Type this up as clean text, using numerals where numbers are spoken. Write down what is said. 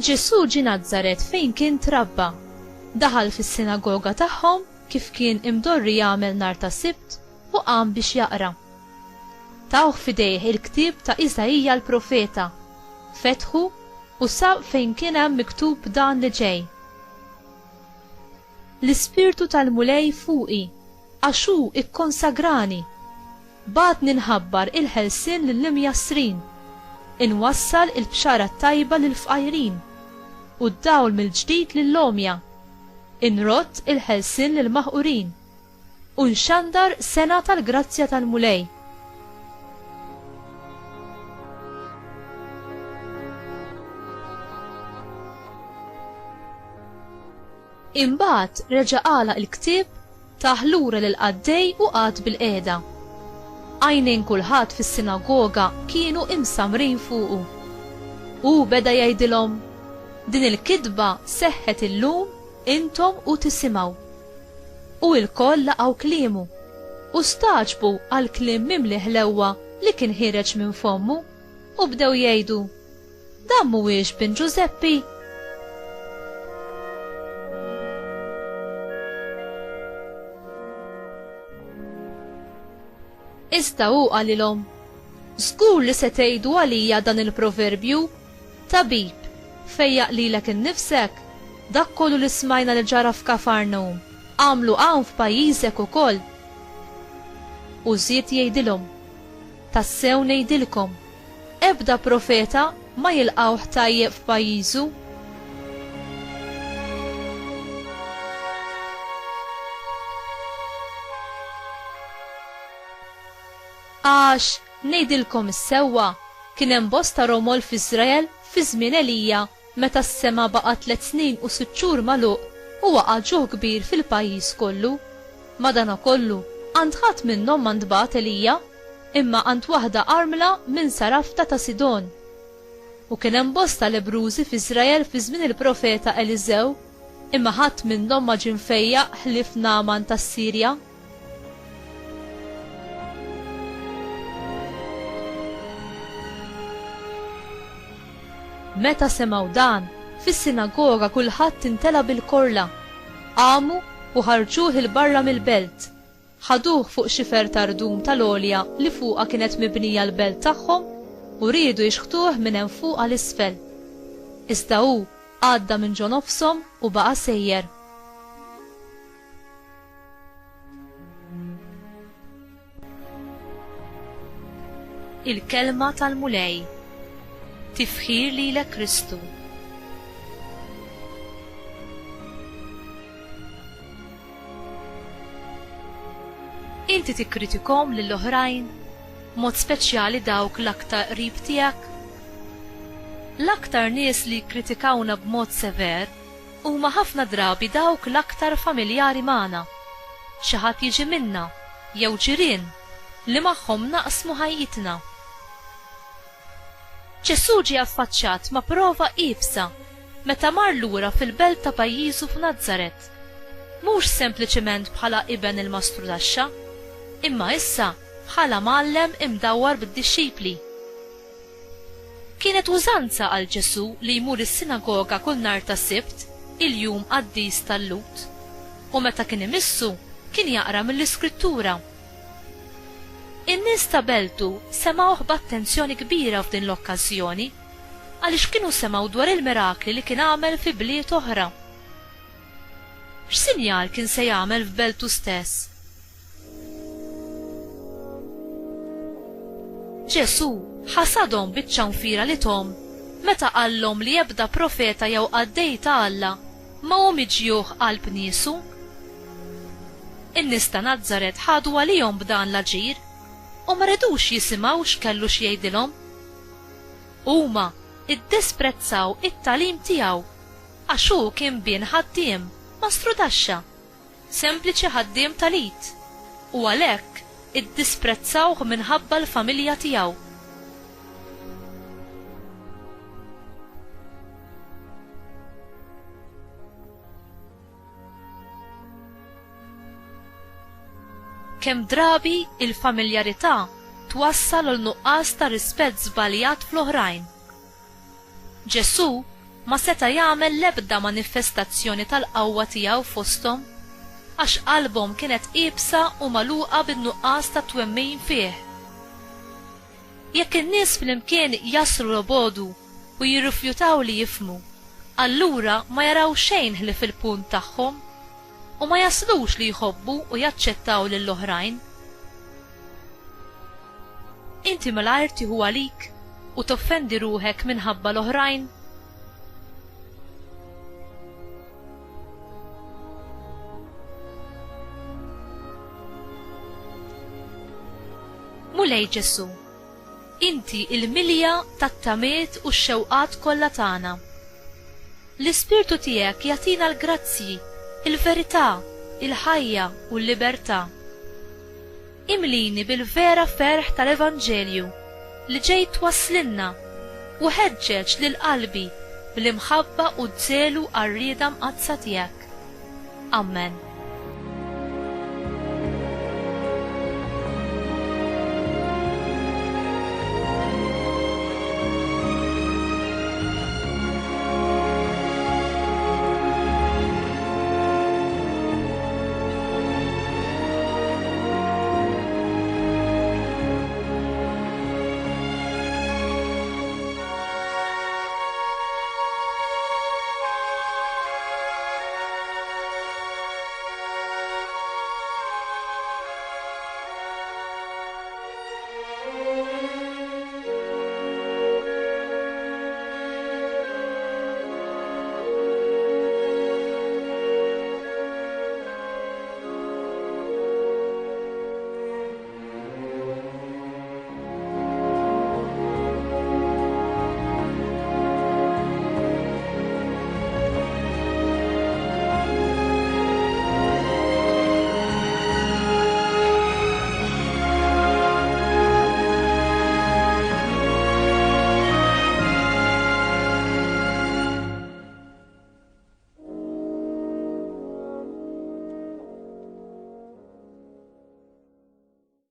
Ġesù ġie Nazaret fejn kien trabba. Daħal fis-sinagoga tagħhom kif kien imdorri jagħmel nhar ta' Sibt u qam biex jaqra. Tawh f'idejh il-ktieb ta' Iżaija l-profeta. Fetħu u sab fejn kien hemm miktub dan li ġej. L-Ispirtu tal-Mulej fuqi, għax hu kkonsagrani. Bagħatni nħabbar il-ħelsien lill-imjassrin, inwassal il-bxara t-tajba lill-fqajrin, u d-dawl mill-ġdid lill-għomja, inrodd il-ħelsien lill-maħqurin, u nxandar sena tal-grazzja tal-Mulej. Imbagħad reġa' għalaq il-ktieb, tah lura lill-qaddej u qagħad bilqiegħda. Għajnejn kulħadd fis-sinagoga kienu imsammrin fuqu. Hu beda jgħidilhom, Din il-kitba seħħet illum intom u tisimgħu. U lkoll laqgħu kliemu, u stagħġbu għall-kliem mimli ħlewwa li kien ħiereġ minn fommu, u bdew jgħidu, Dan mhuwiex bin Ġużeppi? Iżda hu qalilhom, Żgur li se tgħidu għalija dan il-proverbju, 'Tabib, fejjaq lilek innifsek, dak kollu li smajna li ġara f'Kafarnahum, agħmlu hawn f'pajjiżek ukoll. U żied jgħidilhom, Tassew ngħidilkom, Ebda profeta ma jilqgħuh tajjeb f'pajjiżu. Għax, ngħidilkom is-sewwa, kien hemm bosta romol f'Iżrael fi żmien Elija meta s-sema baqa' tliet snin u sitt xhur magħluq u waqa' ġuħ kbir fil-pajjiż kollu. Madankollu, għand ħadd minnhom ma ntbagħat Elija, imma għand waħda armla minn Sarafta ta' Sidon. U kien hemm bosta lebbrużi f'Iżrael fi żmien il-profeta Eliżew, imma ħadd minnhom ma ġie mfejjaq ħlief Nagħman tas-Sirja. Meta semgħu dan, fis-sinagoga kulħadd imtela bil-korla. Qamu u ħarġuh 'il barra mill-belt. Ħaduh fuq xifer ta' rdum tal-għolja li fuqha kienet mibnija l-belt tagħhom u riedu jixħtuh minn hemm fuq għal isfel. Iżda hu għadda minn ġo nofshom u baqa' sejjer. Il-Kelma tal-Mulej. Tifħir lilek Kristu. Inti tikkritikhom lil oħrajn, b'mod speċjali dawk l-aktar qrib tiegħek? L-aktar nies li jikkritikawna b'mod sever huma ħafna drabi dawk l-aktar familjari magħna, xi ħadd jiġi minna jew ġirien li magħhom naqsmu ħajjitna. Ġesù ġie affaċċjat ma' prova iebsa meta mar lura fil-belt ta' pajjiżu f'Nazaret, mhux sempliċement bħala iben il-mastrudaxxa, imma issa bħala mgħallem imdawwar bid-dixxipli. Kienet użanza għal Ġesù li jmur is-sinagoga kull nhar ta' Sibt, il-jum qaddis tal-Lhud, u meta kien imissu kien jaqra mill-Iskrittura. In-nies ta' beltu semgħuh b'attenzjoni kbira f'din l-okkażjoni, għaliex kienu semgħu dwar il-mirakli li kien għamel fi bliet oħra. X'sinjal kien se jagħmel f'beltu stess? Ġesù ħasadhom biċ-ċanfira li thom meta qallhom li ebda profeta jew qaddej ta' Alla ma hu miġjugħ qalb niesu. In-nies ta' Nazaret ħadu għalihom b'dan l-aġir u ma ridux jisimgħu x'kellu x'jgħidilhom. Huma ddisprezzaw it-tagħlim tiegħu għax hu kien bin ħaddiem, mastrudaxxa. Sempliċi ħaddiem tal-id, u għalhekk iddisprezzawh minħabba l-familja tiegħu. Kemm drabi il-familjarità twassal għal nuqqas ta' rispett żbaljat fl-oħrajn. Ġesù. Ma seta' jagħmel l-ebda manifestazzjoni tal-qawwa tiegħu fosthom, għax qalbhom kienet iebsa u magħluqa bin-nuqqas ta' twemmin fih. Jekk in-nies flimkien jaslu jobogħdu u jirrifjutaw li jifhmu, allura ma jaraw xejn ħlief il-punt tagħhom, u ma jaslux li jħobbu u jaċċettaw lill-oħrajn. Inti malajr tieħu għalik u toffendi ruħek minħabba l-oħrajn? Mulej Ġesù, inti l-milja tat-tamiet u x-xewqat kollha tagħna. L-Ispirtu tiegħek jagħtina l-grazzji, il-verità, il-ħajja u l-libertà. Imlini bil-vera ferħ tal-Evanġelju li ġejt twasslilna u ħeġġeġ lil qalbi bl-imħabba u ż-żelu għar-rieda mqaddsa tiegħek. Ammen.